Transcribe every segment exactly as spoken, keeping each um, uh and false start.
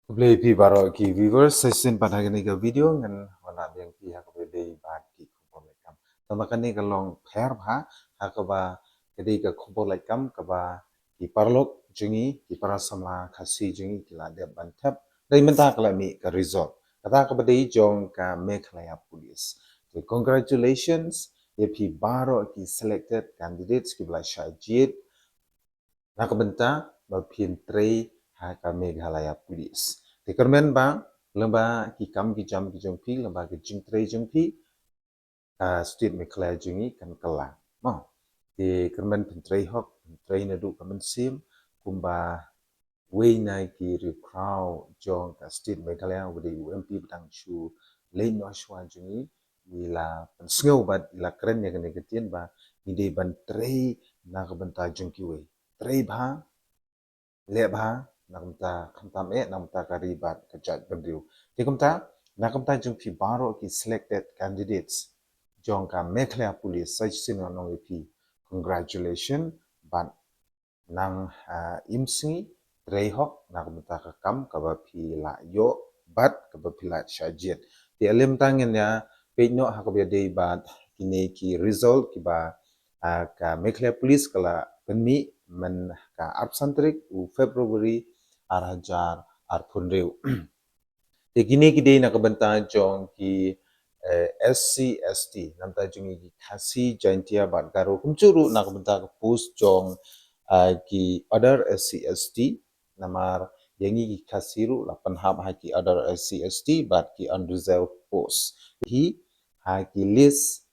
Khublei phi baroh ki viewers, sa shisien pat ha kane ka video ngan wanrah biang phi ha kaba dei bad ki khubor laitkam. Tang ba kane ka long pher bha ha kaba ka dei ka khubor laitkam kaba ki paralok jong ngi, ki para samla Khasi jong ngi ki la dep ban thep. Dei mynta ka la mih ka result. Kata kaba dei jong ka Meghalaya Police. So congratulations ïa phi baroh ki selected candidates kiba la shah jied na ka bynta ba phin trei ha ka Meghalaya Police. Te kyrmen ba lyngba ki kam ki jam ki jong phi, lyngba ki jingtrei jong phi, ka state Meghalaya jong ngi kan kylla. Mo, te kyrmen phin trei hok, phin trei naduh ka mynsiem, kumba wei na ki riewkhraw jong ka state Meghalaya, uba dei u M P ba dang shu leit noh shuwa jong ngi, i la pynsngew bad i la kren ïa kane ka ktien ba ngi dei ban trei na ka bynta jong kiwei. Trei bha, leh bha, na ka bynta khamtam eh, na ka bynta ka ri bad ka jaitbynriew. Te kumta, na ka bynta jong phi baroh ki selected candidates jong ka Meghalaya Police, sa shisien ngan ong ïa phi congratulations bad nang, ah, im sngi, trei hok na ka bynta ka kam kaba phi la ïoh bad kaba phi la shah jied. Te ale mynta ngin ïa peit noh ha kaba ïadei bad kine ki result kiba, ah, ka Meghalaya Police ka la pynmih myn ka arphew san tarik u February ar hajar arphew hynriew. Te kine ki dei na ka bynta jong ki, eh, S C S T, na ka bynta jong ki Khasi, Jaintia bad Garo, kumjuh ruh na ka bynta ka post jong, ah, ki other S C S T, namar ïa ngi ki Khasi ruh la pynhap ha ki other S C S T bad ki unreserved post. Hi ha ki list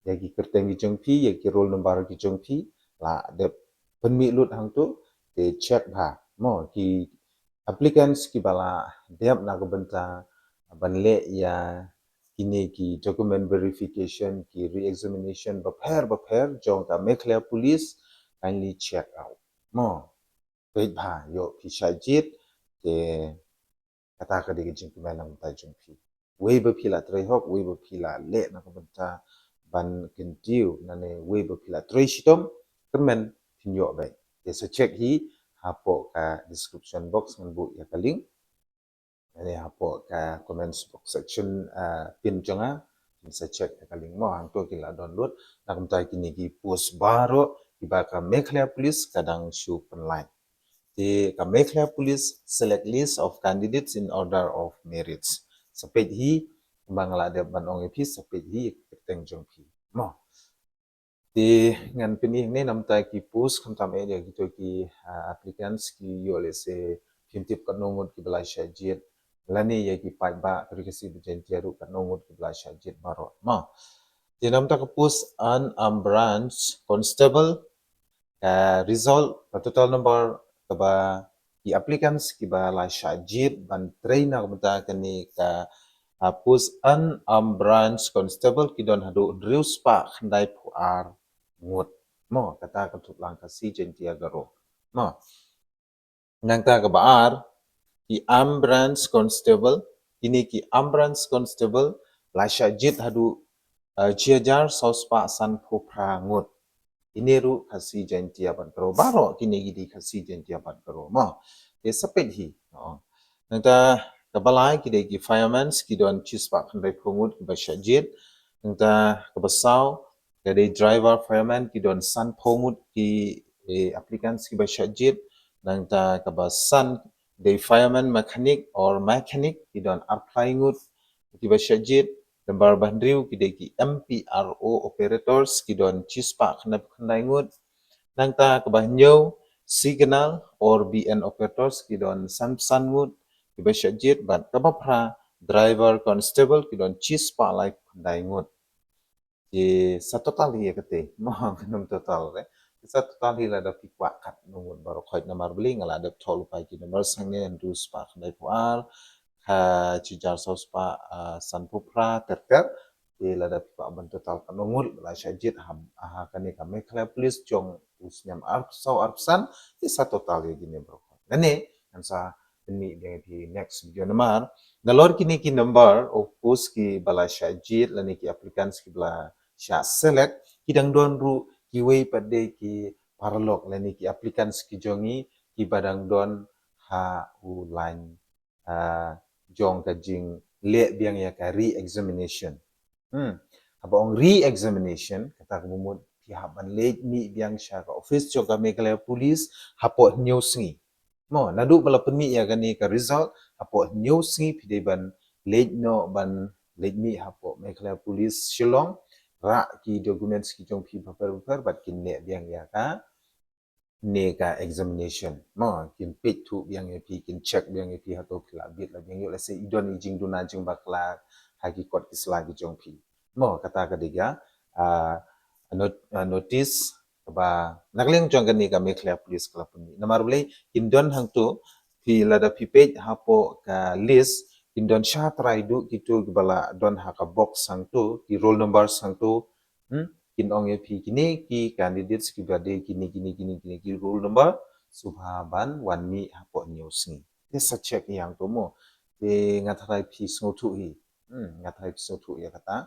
ïa ki kyrteng ki jong phi, ïa ki roll number ki jong phi, la dep pynmih lut hangto, te check bha. Mo, ki applicants kiba la dep na ka bynta ban leh ïa kine ki document verification, ki re-examination bapher bapher jong ka Meghalaya Police, kindly check out. Mo, peit bha, ïoh phi shah jied, te kata ka dei ka jingkmen na ka bynta jong phi. Wei ba phi la trei hok, wei ba phi la leh na ka bynta ban kyntiew, lane wei ba phi la trei shitom, kyrmen phin ïoh beit. Te sa check hi hapoh ka description box, ngan buh ïa ka link. Lane hapoh ka comments box section, ah, pin jong nga, phin sa check ïa ka link mo, hangto ki la download. Na ka bynta kine ki post baroh kiba ka Meghalaya Police ka dang shu pynlait. Te ka Meghalaya Police select list of candidates in order of merits. Sa peit hi, kumba nga la dep ban ong ïa phi, sa peit hi ïa ki kyrteng jong phi. Mo. Te ngan pyni hangne na ka bynta ki post khamtam eh ïa kito ki, ah, applicants ki ïoh lehse phim tip katno ngut kiba la shah jied. Lane ïa ki paidbah ka Ri Khasi bad Jaintia ruh katno ngut kiba la shah jied baroh. Mo. Te na ka bynta ka post unarmed branch constable, ka result, ka total number kaba ki applicants kiba la shah jied ban trei na ka bynta kane ka, ah, post unarmed branch constable ki don haduh hynriew spah khyndai phew ar ngut. Mo, kata ka thuplang Khasi, Jaintia, Garo. Mo. Nangta kaba ar, ki armed branch constable, kine ki armed branch constable la shah jied haduh, eh, shi hajar saw spah sanphew phra ngut. Ine ruh Khasi, Jaintia bad Garo. Baroh kine ki dei Khasi, Jaintia bad Garo. Mo, te sa peit hi. Oh. Nangta kaba lai ki dei ki firemen ki don shi spah khyndai phew ngut kiba shah jied. Nangta kaba saw ka dei driver fireman ki don sanphew ngut ki, eh, applicants kiba shah jied. Nangta kaba san dei fireman mechanic or mechanic ki don arphew lai ngut kiba shah jied. Nambar ba hynriew ki dei ki M P R O operators ki don shi spah khyndai phew khyndai ngut. Nangta kaba hynñiew signal or B N operators ki don sanphew san ngut kiba shah jied bad kaba phra driver constable ki don shi spah lai phew khyndai ngut. Ki sa total hi ïa kata. Mo, ka num total re. Ki sa total hi lada phi kwah katno ngut baroh khoit namar balei nga la dep thoh lypa ki nambar sangne hynriew spah khyndai phew ar, ka shi hajar saw spah, ah, sanphew phra ter ter. Ki lada phi kwah ban total katno ngut la shah jied ha, ha kane ka Meghalaya Police jong u snem arphew saw arphew san, ki sa total ïa kine baroh khoit. Lane ngan sa pynmih biang ïa phi next video namar nalor kine ki number of post kiba la shah jied lane ki applicants kiba la shah select, ki dang don ruh kiwei pat de ki paralok lane ki applicants ki jong ngi kiba dang don ha u line, ah, jong ka jingleh biang ïa ka re-examination. Hmm. Haba ong re-examination, kata kaba mut phi hap ban leit mih biang sha ka office jong ka Meghalaya Police hapoh hynñiew sngi. Mo, naduh ba la pynmih ïa kane ka result, hapoh hynñiew sngi phi dei ban leit noh ban leit mih hapoh Meghalaya Police Shillong, rah ki documents ki jong phi bapher bapher bad kin leh biang ïa kane ka examination. Mo, kin peit thuh biang ïa phi, kin check biang ïa phi hato phi lah bit lah biang ïoh, lehse i don i jingduna jingbakla ha ki kot ki sla ki jong phi. Mo, kata ka dei ka, ah, not-, ah, notice kaba na ka liang jong kane ka Meghalaya Police ka la pynmih. Namar balei, kin don hangto, phi lada phi peit hapoh ka list, kin don sha trai duh kito kiba la don ha ka box hangto, ki roll numbers hangto. Hmm? Kin ong ïa phi kine ki candidates kiba dei kine, kine, kine, kine ki roll number, sngewbha ban wan mih hapoh hynñiew sngi. Te sa check ïa hangto mo. Te nga tharai phi sngewthuh hi. Hmm, nga tharai phi sngewthuh ïa kata.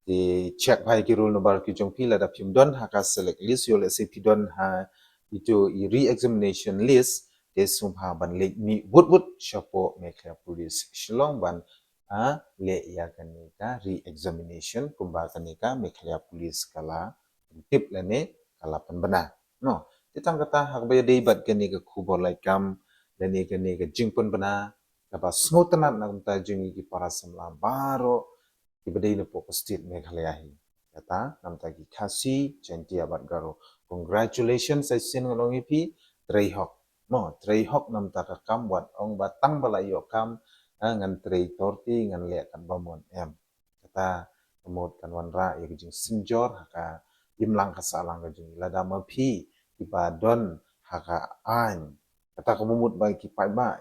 Te check bha ïa ki roll number ki jong phi, lada phim don ha ka select list, ïoh lehse phi don ha ito i re-examination list, te sngewbha ban leit mih bud bud shapoh Meghalaya Police Shillong ban, ah, leh ïa kane ka re-examination kumba kane ka Meghalaya Police ka la pyntip lane ka la pynbna. No, te tang kata, ha kaba ïadei bad kane ka khubor laitkam lane kane ka jingpynbna kaba sngewtynnat na ka bynta jong ngi ki para samla baroh kiba dei napoh ka state Meghalaya hi. Kata na ka bynta ki Khasi, Jaiñtia bad Garo. Congratulations sa shisien ngan ong ïa phi, trei hok. Mo, trei hok na ka bynta ka kam, wat ong ba tang ba la ïoh kam, ah, ngan trei torti, ngan leh katba mon, em. Kata ka mut kan wanrah ïa ka jingsynjor ha ka imlang ka sahlang ka jong ngi. Lada ma phi kiba don ha ka aiñ, kata kaba mut ba ki paidbah,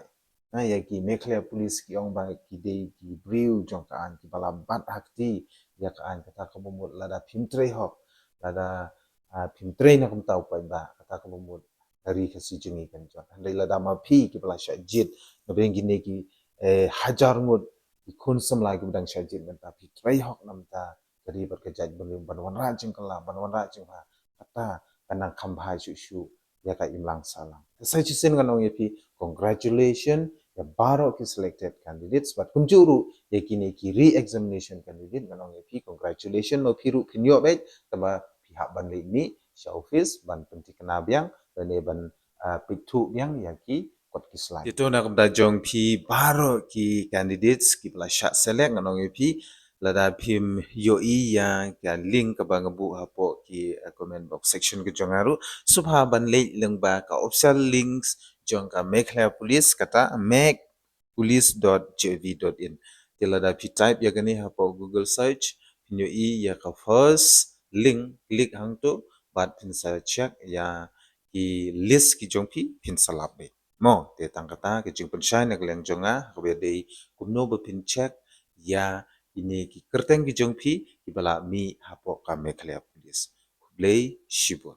na, ïa ki Meghalaya Police ki ong ba ki dei ki briew jong ka aiñ, kiba la bat ha kti ïa ka aiñ, kata kaba mut lada phim trei hok, lada, ah, phim trei na ka bynta u paidbah, kata kaba mut ka ri Khasi jong ngi kan jot. Hynrei lada ma phi kiba la shah jied na pdeng kine ki, eh, hajar ngut ki khun samla kiba dang shah jied, mynta phi trei hok na ka bynta ka ri bad ka jaitbynriew, ban wanrah jingkylla, ban wanrah jingbha, kata kan nang kham bha shuh shuh ïa ka imlang sahlang. Te sa shisien ngan ong ïa phi, congratulations ïa baroh ki selected candidates, bad kumjuh ruh ïa kine ki re-examination candidate, ngan ong ïa phi, congratulations, ma phi ruh phin ïoh beit, tangba phi hap ban leit mih sha office ban pynthikna biang lane ban, ah, peit thuh biang ïa ki kot ki slide. Ïa to na ka bynta jong phi baroh ki candidates kiba la shah select, ngan ong ïa phi, lada phim ïohi ïa ka link kaba nga buh hapoh ki, eh, comment box section ka jong nga ruh, sngewbha ban leit lyngba ka official links jong ka Meghalaya Police, kata meg police dot gov dot in. Te lada phi type ïa kane hapoh Google search, phin ïohi ïa ka first link, click hangto bad phin sa check ïa ki list ki jong phi, phin sa lap beit. Mo, te tang kata ka jingpynshai na ka liang jong nga, kaba dei kumno ba phin check ïa kine ki kyrteng ki jong phi kiba la mih hapoh ka Meghalaya Police. Khublei shibun.